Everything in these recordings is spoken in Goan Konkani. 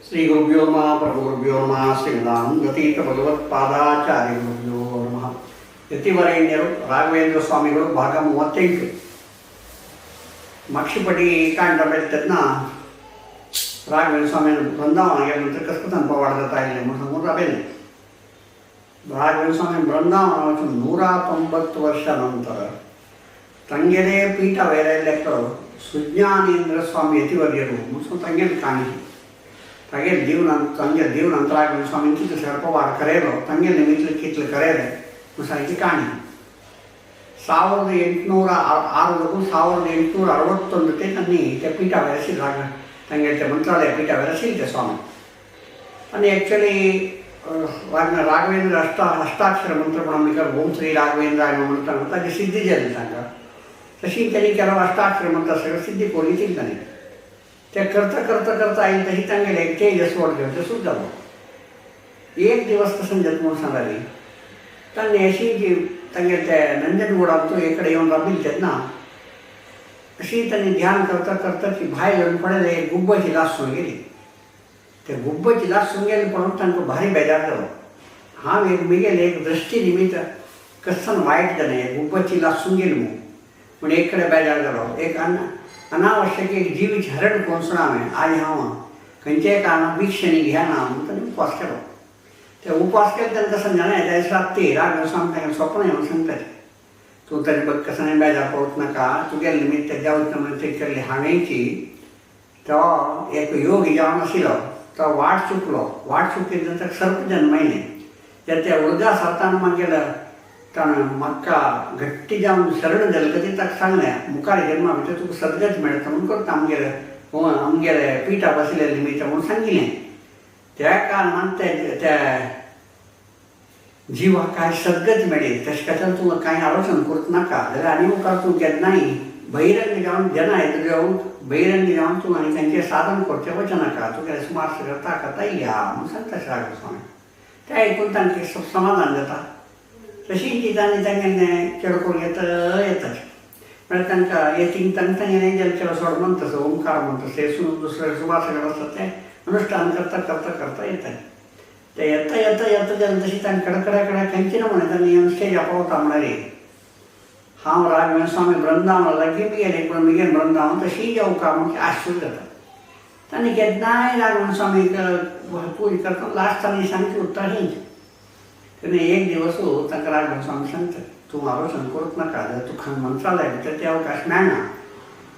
ಶ್ರೀ ಗುರುಭ್ಯೋ ನಮಃ. ಪರಮಗುರುಭ್ಯೋ ನಮಃ. ಶ್ರೀ ಗತೀತ ಭಗವತ್ಪಾದಾಚಾರ್ಯ ಗುರುಭ್ಯೋ ನಮಃ. ಯತಿವರೇಣ್ಯರು ರಾಘವೇಂದ್ರ ಸ್ವಾಮಿಗಳು, ಭಾಗ 38. ಮಕ್ಷಿಪಟಿ ಕಾಂಡ ಬೆಟ್ಟದನ್ನ ರಾಘವೇಂದ್ರ ಸ್ವಾಮಿ ಬೃಂದಾವನ ನಂತರ ಕಸ್ಕತನ ಪವಾಡದ ತಾಯಿಲೆ ಮೂರು. ರಾಘವೇಂದ್ರ ಸ್ವಾಮಿ ಬೃಂದಾವನ 190 ವರ್ಷ ನಂತರ ತಂಗೆಲೇ ಪೀಠ ಬೇರೆ ಲೆಕ್ಕರು ಸುಜ್ಞಾನೇಂದ್ರ ಸ್ವಾಮಿ ಯತಿವರ್ಯರು ಮುಸ್ಕು ತಂಗೆಲ್ ಕಾಣಿಸಿ ತಂಗೆಲ್ ಜೀವನ ತಂಗೆ ಜೀವನ ರಾಘವೇಂದ್ರ ಸ್ವಾಮಿ ಇಂಚಿತ ಸರ್ಪವಾಡ ಕರೆಯಲು ತಂಗೆಲ್ ಮಿತ್ಲು ಕಿತ್ಲು ಕರೆಯಲೆ ಮುಸಾಕಿ ಕಾಣಿ. 1806 1861 ತನ್ನಿ ಪೀಠ ಬೆರೆಸಿದ ತಂಗೆಲ್ತೆ ಮಂತ್ರಾಲಯ ಪೀಠ ಬೆರೆಸಿದ್ದೆ ಸ್ವಾಮಿ. અને ಆ್ಯಕ್ಚುಲಿ ರಾಘವೇಂದ್ರ ಅಷ್ಟಾಕ್ಷರ ಮಂತ್ರ म्हणून ಓಂ ಶ್ರೀ ರಾಘವೇಂದ್ರ म्हणटा ताजी सिद्धी जाली तांकां. तशी त्यांनी ಕೆಲವು अष्टाक्षर मंत्र सगळं सिद्धी कोरली तांणी. ते करता करता करता आयली तशी तांगेले एक तेजस वाडले सुद्दां जालो. एक दिवस तसं जाता म्हणून सांगाली तांणी अशी जी तांगेले ते नंजनगुडांत एक कडेन येवन राबिल्ले तेन्ना अशी तांणी ध्यान करता करता ती भायर येवन पळयलें, एक गुब्बाची लासून गेली. ते गुब्बाची लासून गेली पळोवन तांकां भारी बेजार जालो. हांव एक मिगेले एक दृश्टी निमित्त कसन वायट जालें, गुब्बाची लासून गेली म्हूण पूण एक कडेन बेजार जालो. एक अनावश्यक एक जिवीत हरण करून सुद्दां हांवें आज हांव खंयच्याय कारणान भिक्षणी घेना म्हणून ताणें उपवास केलो. ते उपवास केले तेन्ना कसं जालें, त्या दिसा राती राघवेंद्र स्वामी तांकां स्वप्न येवन सांगताले, तूं ताजे बग कसं बेजार पडूंक नाका, तुगेले निमित्त देवता म्हणून ते केल्ली हांवेंची तो एक योगी जावन आशिल्लो तो वाट चुकलो. वाट चुकली नंतर सर्प जन्मायलें. त्या त्या उर्जा सरतान मागीर ताणें म्हाका घट्टी जावन शरण जालें खातीर ताका सांगलें, मुखार जन्मा भितर तुका सदगत मेळटा म्हणून करता आमगेले आमगेले पिठा बसलेले निमित्त म्हणून सांगिल्लें. त्या कारणान ते त्या जिवाक काय सदगत मेळ्ळी. तशें खातीर तूं कांय आलोचन करूंक नाका, जाल्यार आनी मुखार तूं केन्नाय बहिरंग जावन जेन्ना येता जावन बहिरंग जावन तूं आनी खंयचें साधन करचें वचनाका, नाका, तुगेलें सुमार सगळें ताकत या म्हणून सांगता राघव स्वामी. तें आयकून तांकां समाधान जाता. तशी ती तांणी तांगेलें चेड करून येता येता म्हळ्यार तांकां येतींग तांकां तांगेलें जेल चेडो सोड म्हणटा ओंकार म्हणटा ते दुसरें सुमार सगळें आसता तें अनुष्ठान करता करता करता येता. ते येता येता येता जालें तशी तांकां कडकडे कडे खंयचे ना म्हणून तांणी येवन स्टेजार पावता म्हळ्यार हांव राघवेंद्र स्वामी बृंदावन लागीं मिगेलें पूण मिगेलें बृंदावन तशी येवका म्हूण आश्चर्य जाता. तांणी केन्नाय राघवेंद्र स्वामीक पूजा करता लास्ट तांणी सांगची उरता हीच. तेन्ना एक दिवस तांकां राघवेंद्र स्वामी सांगता, तूं आलोचन करूंक नाका, जाल्यार तुका मंत्रालय भितर ते अवकाश मेळना,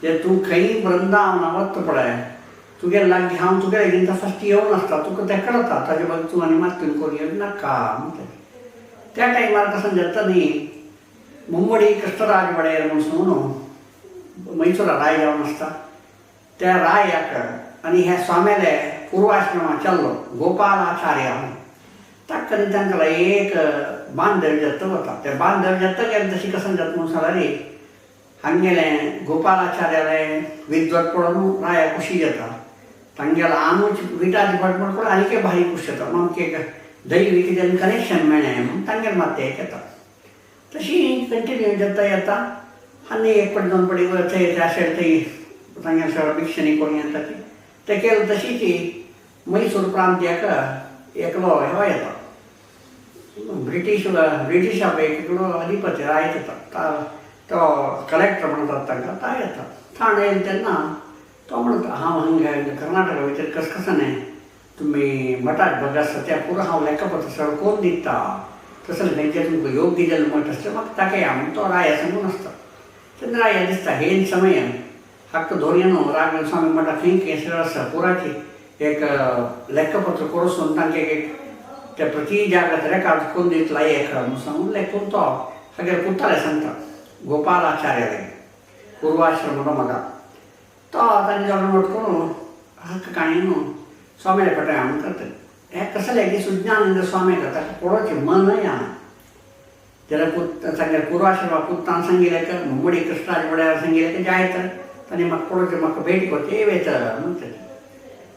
जे तूं खंय बृंदावना वता पळय तुगे लागीं हांव तुगे लागीं फस्ट येवन आसता, तुका तें कळटा, ताजे बगर तूं आनी मात्तून करून येवं नाका म्हणटा. त्या टायमार कसं जाता न्ही, मुंबडी कृष्णराज वडेर म्हणून सांगून मैसूर राय जावन आसता त्या रायाक आनी ह्या स्वाम्याले पूर्वाश्रमा चल्लो गोपालाचार्य म्हणून ताका आनी तांकां एक बांधव जाता वता. ते बांधव जाता गेले तशी कसं जाता म्हणून सांगली हांगेलें गोपालाचार्यालें विद्वत पळोवन राया खुशी जाता. तांगेलो आनूच विटाची भट पळोवन आनीक भारी खुश जाता, मग एक दैवी कितें कनेक्शन मेळ्ळें म्हणून तांगेलें मात एक येता. तशी कंटिन्यू जाता येता आनी एक पट दोन पटी थंय अशें थंय तांगेलें सगळें भिक्षणी करून येता ती तें केलें. तशीच मैसूर प्रांत्याक एकलो हो येता, ब्रिटिशा एकलो अधिपती राय येता, तो कलेक्टर म्हणटात तांकां, तो येता. थाण येयले तेन्ना तो म्हणटा, हांव हांगा कर्नाटका भितर कसकसने तुमी मठाक बग आसता त्या पुरो हांव लेखपत्र सगळें कोन्न दिता, तसलें खंयचें तुमकां योग्य जालें मठ आसलें म्हाका ताका या म्हणून तो राया सांगून आसता. तेन्ना राया दिसता हे समय हक्क धोरया न्हू राघवेंद्र स्वामी मठा खंय खंय सगळें आसता पुराची एक लेखपत्र करून तांकां एक ते प्रति जाग्यार रेकॉर्ड कोन्न दितला एक म्हणून सांगून लेखून तो सगळे पुताले सांगता गोपालाचार्य पूर्वाश्रमलो मगा तो तांणी जाणून नोट करून हक्क काणी न्हू स्वामीले पटय म्हणून करता. हें कसलें की सुज्ञानंद स्वामी ताका पळोवचें मनय आहा. जाल्यार पूत तांगेले पूर्वाश्रमा पुतान सांगिल्लें मुंबडी कृष्णाज वड्यार सांगिल्लें जायत तांणी म्हाका पळोवचें म्हाका भेट करचें येत म्हणटा.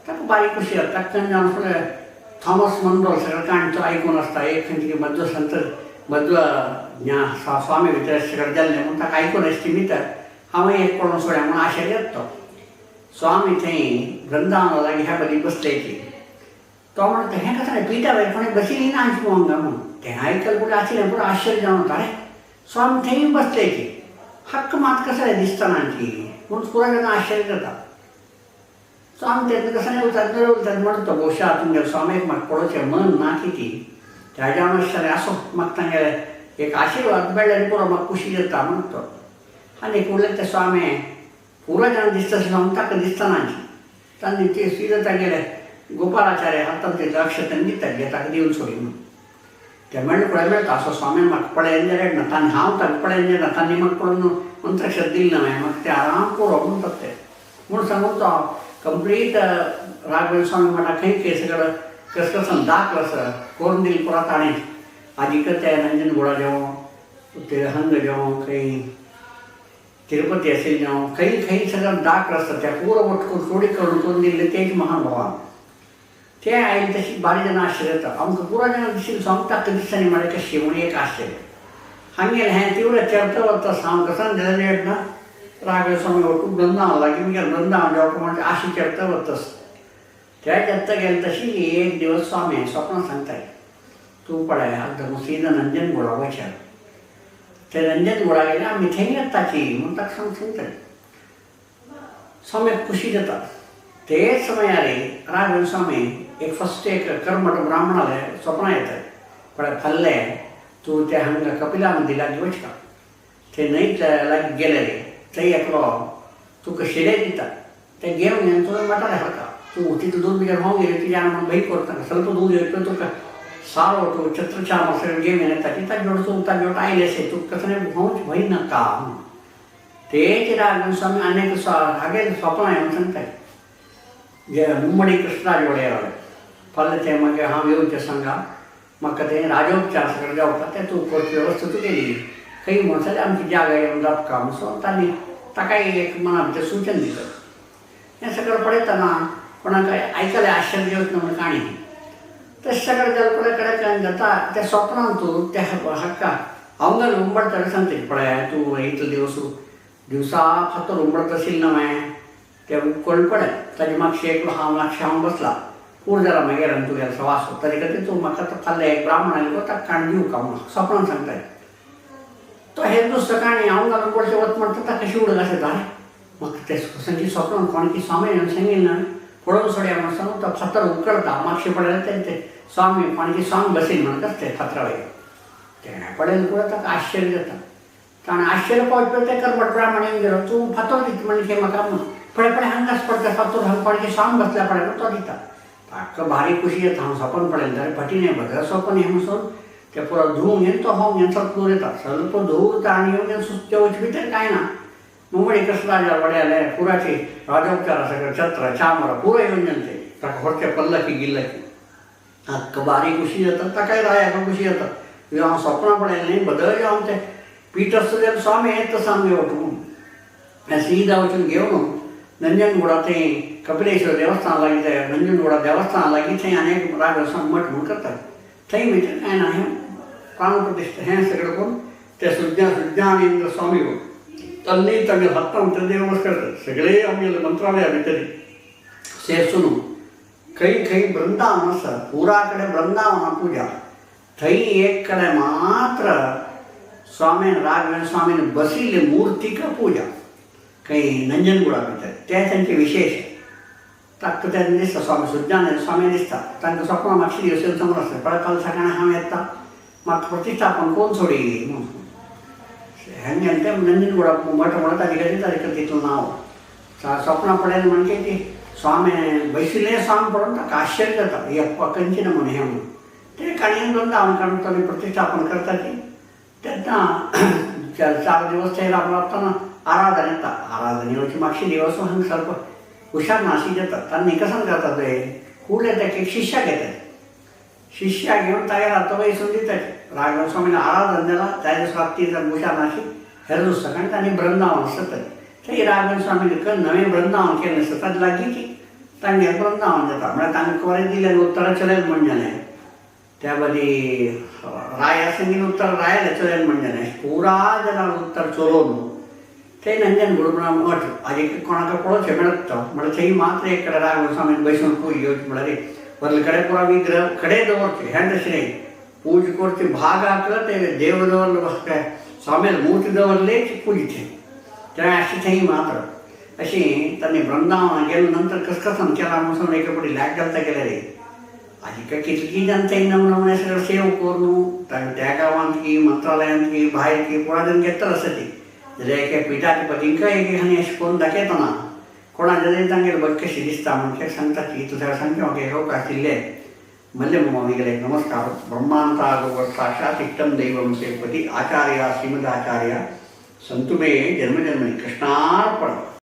ताका बारीक खुशी जाता. ताका जावन फुडें थॉमस मनरोल सगळें काणी तो आयकून आसता, एक खंयची मध्व संत मध्व ज्ञा स्वामी भितर सगळें जाल्लें म्हणून ताका आयकून आसता निमित्त हांव एक पळोवन सोड्या म्हणून आशेर येता तो. स्वामी थंय वृंदावना लागीं ह्या बदी बसलेची तो म्हणटा हें कसलें पिठा वयर कोणें बशिल्ली ना आमची हांगा म्हणून. तें आयकलें पुरो आशिल्लें पुरो आश्चर्य जावन वता, अरे स्वामी थंय बसले की हक्क मात कसलें दिसतना की म्हूण पुरो जाणां आश्चर्य जाता. स्वामी तेन्ना कसलें उलतात बरें उलतात म्हणटा तो भोवशा तुमगेल्या स्वामीक म्हाका पळोवचें मन ना कितें त्या जावन आसतलें आसूं म्हाका तांगेलें एक आशिर्वाद मेळ्ळ्यार पुरो म्हाका खुशी जाता म्हणटा तो. आनी उरलें ते स्वामी पुरो जाणां दिसता स्वामी ताका दिसतना तांणी ते सीधा तांगेले गोपालाचार्य हातान ते लक्ष तांणी दितात घे ताका दिवन सोडी म्हणून. ते म्हणलें पळय मेळटा असो स्वामीन म्हाका पळयन जाल्यार ना तांणी हांव ताका पळयन जाल्यार तांणी म्हाका पळोवन मंत्रक्षर दिलें ना हांवें म्हाका ते आराम पुरो म्हणटात ते म्हूण सांगून तो कंप्लीट राघवेंद्र स्वामी म्हणटा खंय खंय सगळं कसं कसं दाखलं आसा करून दिलें पुरो ताणें. आजी ते नंजनगुडा जेवण ते हंग जेवण खंय तिरुपती असेल जेवण खंय खंय सगळं दाखलं आसता त्या पुरो वटकून चोडी करून करून दिल्ले तेच महानुभावान. ते आयले तशी बारीक जाणां आश्चर्य जाता आमकां पुरो जाणां दिशिल्लें स्वामी ताका दिसतानी म्हळ्यार कशें म्हणून एक आश्चर्य. हांगेलें हें तीव्र चर्चा वता हांव कसं जाल्यार ना राघवेंद्र स्वामी वटून वृंदावन लागीं मुगेलें वृंदावन जेवप म्हणजे आशी चर्चा वतस. त्या चर्चा गेले तशी एक दिवस स्वामी स्वप्न सांगताय तूं पळय आतां सीधा नंजनगुडा वचर ते नंजनगुडा गेले आमी थंय येताची म्हूण ताका सांग सांगताय. स्वामीक खुशी जाता. तेच समयार राघवेंद्र स्वामी एक फस्ट एक कर्मठ ब्राह्मणाले स्वप्न येतात पळय फाल्ले तूं ते हांगा कपिला नदी लागीं वचका ते न्हंयत लागीं गेले रे थंय एकलो तुका शिरे दिता ते घेवन येवन तुवें मठार हाडटा तूं तितलें दूद बिगर होंग येयलें तुज्या म्हण भंय करता ಸ್ವಲ್ಪ दूद येयलो तुका सारो तूं छत्रछाया सगळें घेवन येता ती ताजे जोड तूं ताजे जोड आयलें अशें तुका कसलें भोंवच भंय नाका म्हणून. तेच राघवेंद्र स्वामी आनीक हागें स्वप्न येवन सांगताय जे मुम्मडी कृष्णराज वडेर फाल्यां तें मागीर हांव येवचें सांगा म्हाका तें राजोपचार सगळें जावपा तें तूं करची वेवस्था तूं केली खंय म्हणून जाल्यार आमची जागा येवन जापका म्हणून तांणी ताकाय एक मना भितर सूचन दितात. हें सगळें पळयतना कोणाक आयकलें आश्चर्य येवच ना म्हण काणी तशें सगळें जालें पळय कडेन जाता त्या स्वप्नान तूं त्या हक्का हांव उंबडटा सांगता पळय तूं इतलो दिवस दिवसा फातर उंबडत आशिल्लें ना मागीर ते उकळ पळय ताजे मागशे एकलो हांव मातशें हांव बसला पूर जाला मागीर आनी तुगेलो सवास ताजे खातीर तूं म्हाका तो फाल्यां एक ब्राह्मण आयलो ताका काण दिवं का म्हणून स्वप्नान सांगताय. तो हे दुसरो काणी हांव घालून पडचें वत म्हणटा ताका शिवडून आसता म्हाका ते सांगी स्वप्नान कोण की स्वामी सांगिल्लें ना पळोवन सोडया म्हणून सांगून तो फातर उकळता मातशें पळयलें तें ते स्वामी कोण की स्वामी बसीन म्हणून आसता फातरा वयर तेणें पळयलें पळय ताका आश्चर्य जाता. ताणें आश्चर्य पावचे ते करमट ब्राह्मण येवन गेलो तूं फातर दिता म्हणजे म्हाका म्हणून पळय पळय हांगाच पडटा फातर हांगा कोण की स्वामी बसल्या पळय तो दिता. ताका भारी खुशी जाता हांव सपन पळयलें जाल्यार फटी न्हय बरें सपन हें म्हणून ते पुरो धुवून घेवन तो होंग घेवन ಸ್ವಲ್ಪ दूर येता ಸ್ವಲ್ಪ धूर आनी येवन घेवन सुस्ते वच भितर कांय ना. मुंबई कृष्णराजा वड्याले पुराचे राजोपचार सगळें छत्र चामर पुरो येवन गेले ते ताका व्हरचे पल्लकी गिल्लकी ताका बारी खुशी जाता ताकाय रायाक खुशी जाता हांव सपनां पळयलें न्हय बदल हांव तें पीठ आसता जाल्यार स्वामी येता सामकें वचून सीधा वचून घेवन नंजनगुडा थंय कपिलेश्वर देवस्थान लागीं ते नंजनगुडा देवस्थान लागीं थंय आनी एक राघवेंद्र स्वामी मठ म्हूण करतात थंय भितर कांय ना हें प्राणप्रतिश्ठा हें सगळें करून ते सुज्ञानेंद्र स्वामी तांणी तांगे हातान ते देव करतात सगळे आमगेले मंत्रालया भितर सेरसून खंय खंय वृंदावन आसा पुरा कडेन वृंदावना पुजा थंय एक कडेन मात्र स्वामीन राघवेंद्र स्वामीन बशिल्ली मूर्तीक पुजा खंय नंजनगुडा भितर तें तांचें विशेश. ताका तेन्ना दिसता स्वामी सुज्ञानेंद्र स्वामी दिसता तांकां स्वप्न मातशें दिवस समज आसता पळय काल सकाळीं हांव येता म्हाका प्रतिश्ठापन कोण सोडी म्हणून हें तें नंजनगुडा मठ म्हणून ताजे खातीर ताजे खातीर तितलें नांव स्वप्न पळयलें म्हणजे ती स्वामी बशिल्लें स्वामी पळोवन ताका आश्चर्य जाता ही अप्पा खंयची ना म्हणून हें म्हणून ते काणयेन वृंदावन काडून ताणें प्रतिश्ठापन करता ती तेन्ना चार दिवस थंय राबतना आराधन येता आराधन येवची मातशी दिवस हांगा ಸ್ವಲ್ಪ हुशार नाशी जाता तांणी कसन करता ते कूडले ताका एक शिष्या घेतात शिष्या घेवन तागेर हातो वयसून दितात राघवेंद्र स्वामीन आराधन दिला त्या दिसा राती हुशार नाशी हेर दुसरो कारण तांणी वृंदावन आसता थंय राघवेंद्र स्वामीन नवें वृंदावन केलें आसता ताजे लागीं की तांगेर वृंदावन जाता म्हळ्यार तांकां बरें दिलें उत्तरां चलयलें म्हण जालें त्या बदी राया संगीन उत्तर रायालें चलयलें म्हण जालें पुरा जाणां उत्तर चलोवन ते नंजनगुड म्हणून मठ आजी कोणाक पळोवचें मेळत तो म्हळ्यार थंय मात्र एक कडेन राघवेंद्र स्वामीन बसून पूज घेवची म्हळ्यार वरले कडेन पुरा विग्रह खडे दवरचे हें तशें न्ही. पूज करचे भागाक ते देव दवरले बस स्वामील मूर्ती दवरले पुजिते तें अशें थंय मात्र. अशी तांणी वृंदावन गेले नंतर कसकसान केला म्हणून एके फावटी लॅक घालता गेले रे. आनी कितली जनता नव नवने सगळं सेव करून त्या गांवांत की मंत्रालयांत की भायर की पुरा जण घेतलो आसा ती. जाल्यार एके पिठाधिपतींकय एक हांणी अशें करून दाखयतना कोणा जाल्यार तांगेर बघ कशी दिसता म्हणजे सांगता की तुझ्या सांगचे म्हाका एक आशिल्ले मल्ले मामी गेले नमस्कार. ब्रह्मांतागो साक्षात इष्टम दैवम सेवपती आचार्य श्रीमदाचार्य संतुमे जन्मजन्मनि कृष्णार्पण.